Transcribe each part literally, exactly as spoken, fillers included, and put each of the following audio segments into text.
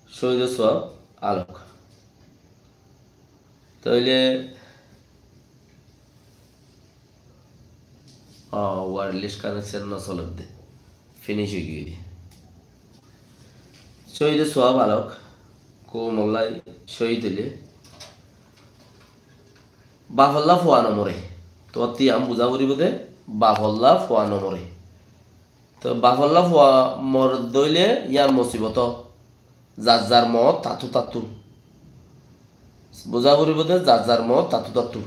cóidor suwab alok. Tóile, ó, wireless connection no soler de. Finish ói giyói. Cóidor suwab alok. Koumolla cóid óile bafolla fua no more. Tuáñtti yián buza foribó de, bafolla fua no more. Toi bafolla fua more de óile yián musibot. Zar zar moot tattu tattu. Buza foribó de zar zar moot tattu tattu.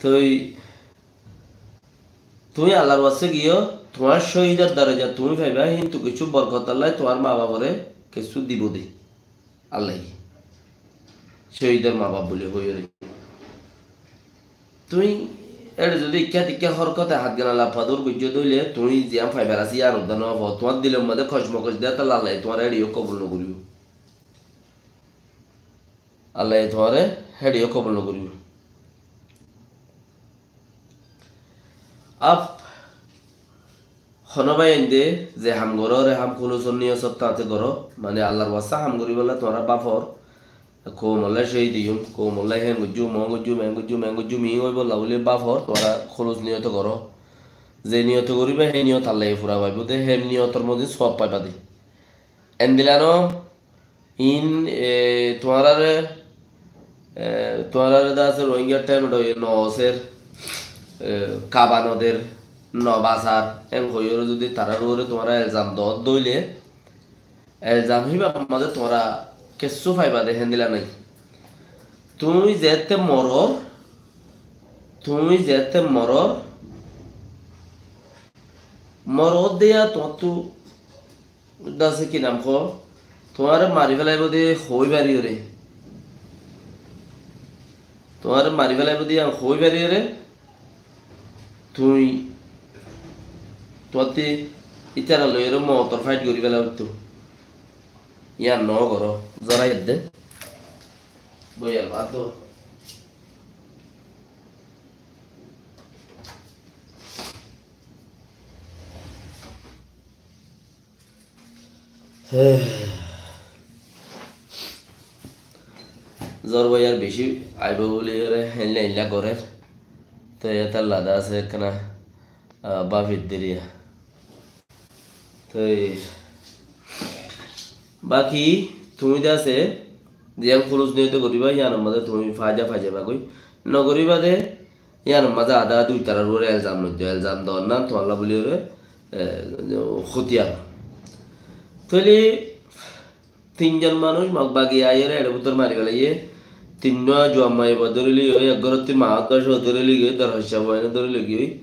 Toi tuñí Allar waste giyó, tuáñr cóidor doroja tuñí faiba, kintu kessú borkotolla tuáñr ma bafore kessú dibó de. Allaye cóidor ma baf buli hoiyóre. Tuñí ére zodi ikká tikká hórkote hát gana lafadur goijjó de óile, tuñí ziyán faibar asé yián uddá no fo. Tuáñr dilor mazé kocmokoc de tolla Allaye tuáñre héçe yó kobul no goribó. Allaye tuáñre héçe yó kobul no goribó. Ab, hono báiyain de ze ham goró, re ham kúlusor niyot táte goró, mane Allar wasta ham goríbolla tuáñra bafor, koumolla cóid diyum, koumolla hén goijjum, hón goijjum, hén goijjum, hén goijjum, iín óibolla buli bafor, tuáñra kúlus niyote goró. Ze niyote goríba, hé niyot Allaye fura faibó de, hé niyotor modde suwab faiba de. Endilla no, iín, e, tuáñrare, e, tuáñrare de asé Rohingya thaim ot no ser, e, kaba no der, no basar, en hoiyóre zodi tarar uore tuáñra elzam do de óile, elzam híbar mazé tuáñra kessú faiba de héndilla nai. Tuñí zeétte moror, tuñí zeétte moror, moror de yá tuáñttu de asé ki nam hoó, tuáñre mari félaibo de hoói fariyóre. Tuáñre mari félaibo de yián hoói fariyóre. Tuñí, tuáñtti ítara loiyóre mootor fáith gorí félaibo de. Yián no goró, zora edde. Boiyar baát do. Zor boiyar beci aibo buli ore héilla héilla gorer. Toi étalla de asé ekkena, ah, bafir deriya. Toi baki tuñí de asé, ziyán kúlus niyote goríba, yiánor mazé tuñí faida fai zaiba goi. No goríba de, yiánor mazé ada dui tarar uore elzam no do, elzam do na, tuáñlla buli ore, e, hótiyar. Tóile tin zon manúic Mog bagi aiyóre eçe bútore mari félaiye, tinnúa juwan maiyafuwa dóri loi giyói, ek gorottí ma dócua dóri loi giyói, dor hoicca fuaine dóri loi giyói.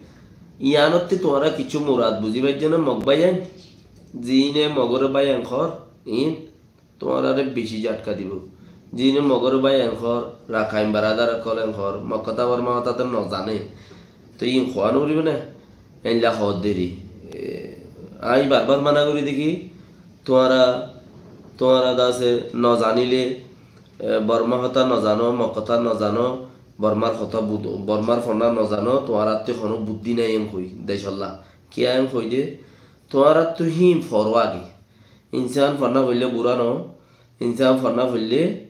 Yiánottí tuáñra kessú murad buzí faijjó né Mog báiyain? Ziíne Mogoré báiyain hoór, iín tuáñrare beci jhatka dibou. Ziíne Mogoré báiyain hoór, Rakain baradar ókkol en hoór, Mog hotá Borma hotá to no zane. Toi iín hoó no foribó né? Éilla hoódde eri. E, añí barbar mana gorí de ki, tuáñra, tuáñra de asé no zanilé, e, Borma hotá no zano, Mog hotá no zano, Bormar hotá bud-, Bormar fonná no zano, tuáñrattú honó buddí nái en hoi, decólla. Kiyá en hoi de, tuáñrattú híin foró age. Insán fonná foillé bura no, insán fonná foillé,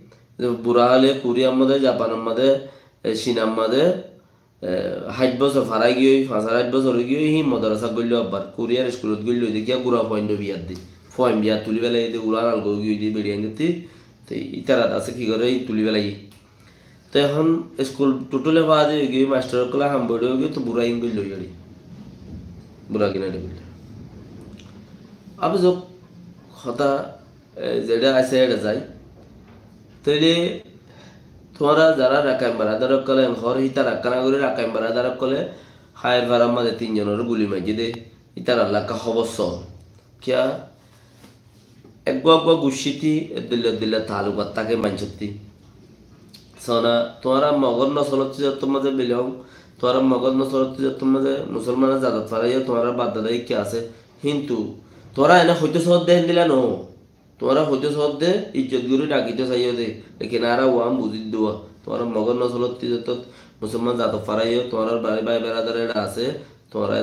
bura óile Kuriyar mazé, Japanor mazé, e, Cinar mazé, e, háit bosór farai giyói, fañs ar háit bosór ói giyói, híin modorasát goilló abbar, Kuriyar iskulot goilló de, kiyá gura fuain biyar de, fuain biyar tuli félaiye de, uran alga ói giyói de, beçi añguttí, te ítara de asé ki goré, tuli félaiye. Te ehón iskul tutule fazi ói giyói, mastor ókkole ham boçi ói giyói, to bura iín goilló yóri. Bura kinari goilló. Abe zok hotá, e, zeçe asé eçe zai. Tóile tuáñra zará Rakain baradar ókkole en hoór, hítara ekkán gorí Rakain baradar ókkole Háir farar mazé tin zonoré guli maijjé dé, ítarar lá ekká hóbor soó. Kiyá? Eggúa eggúa guccítti eddoilla eddoilla taallukat táke maincótti. Sóna, tuáñra Mogor nosolótti zottór mazé belong, tuáñra Mogor nosolótti zottór mazé musolmanor zadot faraiyó, tuáñrar bafdada ikká asé. Kintu tuáñra ene hoitó soódde héndilla noó. Tuáñra hoitó soódde, ijjot gorí dhakitó saiyó dé, lekin añára uán buzídde uá. Tuáñra Mogor nosolótti zottót musolman zadot faraiyó, tuáñrar bari bái beradar eçé asé, tuáñra